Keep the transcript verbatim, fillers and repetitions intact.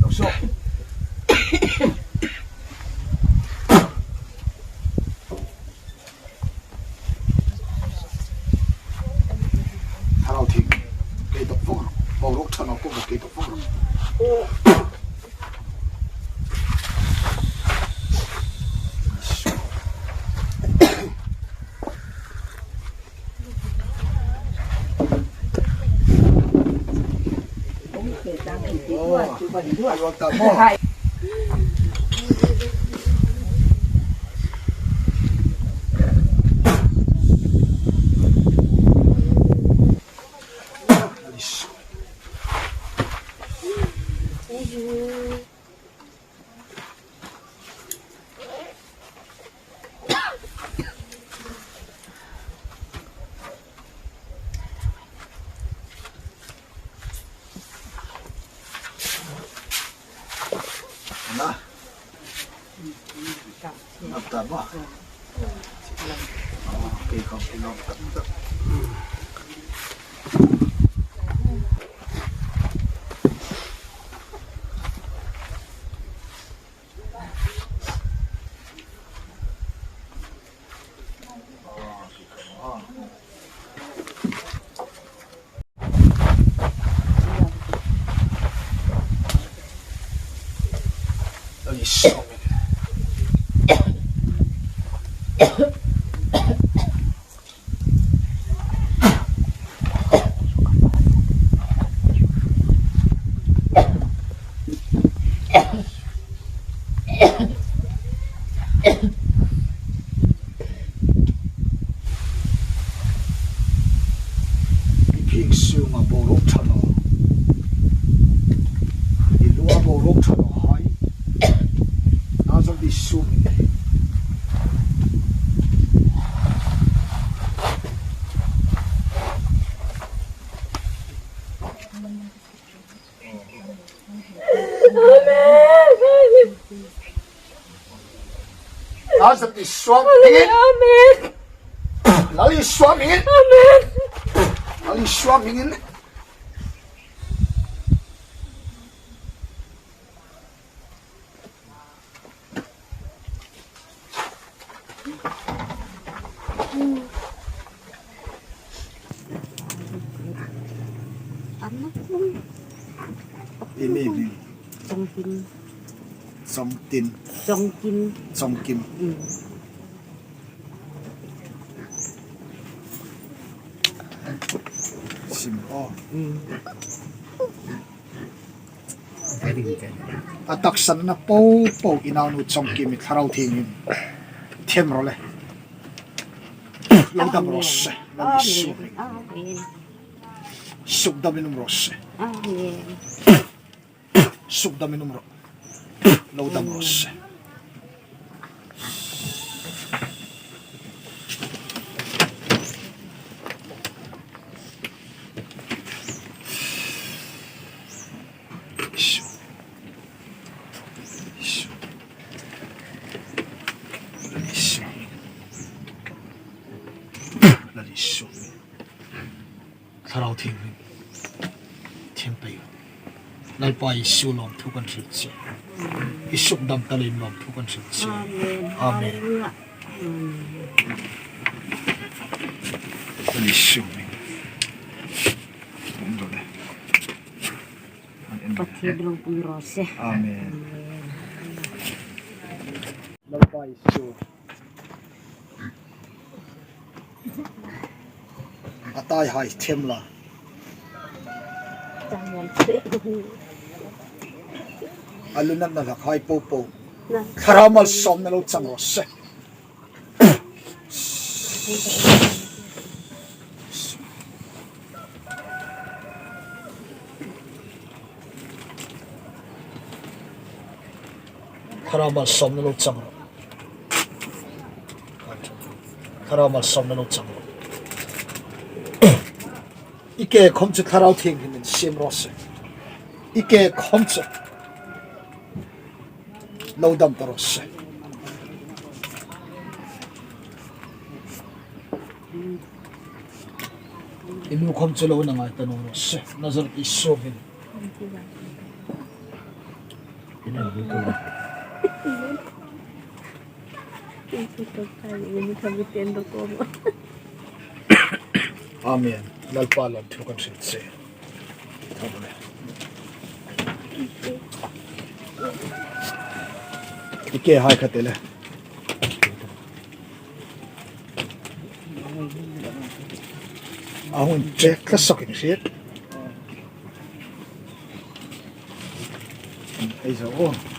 Lo suok. Thlarau Thienghlim. Kei dawk vawng rawh. Boruok ṭha naw, kei dawk vawng rawh. Ana. Nap ta ba. Oh, kei khawm kei nawk tak tak. I phik sunga boruok ṭha naw. I lua boruok ṭha naw hai. Nazareth Isu hmingin. Nazareth Isu hmingin. Amen. Lal Isu hmingin. Amen. Lal Isu hmingin. Imi hming. Chongtin. Chongtin. Chongtin. Chongtin. Mm. Sim aw. Mm. A taksa na po po i naunu Chongkimi Thlarau Thienghlimin thiem ro le. Lo dam ro se. Amen. Amen. Sukdamin um ro se. Amen. Sukdamin um ro. Lo dam ro se. Isu. Isu. Isu. Lal Isu. Thlarau Thienghlim. Thiem pei. Lalpa Isu lawmthu kan hril che. I sukdam ta leiin lawmthu kan hril che. Amen. Amen. Hallelujah. Amen. Lal Isu. Pathien ropui raw se. Amen. Amen. Lalpa Isu. A taihai thiem la. A lungnatna hlakhai po po. Thlarau malsawmna lo chang raw se. Thlarau malsawmna lo chang ro. Thlarau malsawmna lo chang ro. I ke khawm chu Thlarau Thienghlimin siem raw se. I ke khawm chu. Lo dam ta raw se. I nu khawm chu lo na ngai ta naw raw se. Nazareth Isu hmingin. Amen. Lalpa lal thu kan hril che. Ike hai kha te le. A hun check ka sok in hriet. Hei zo o.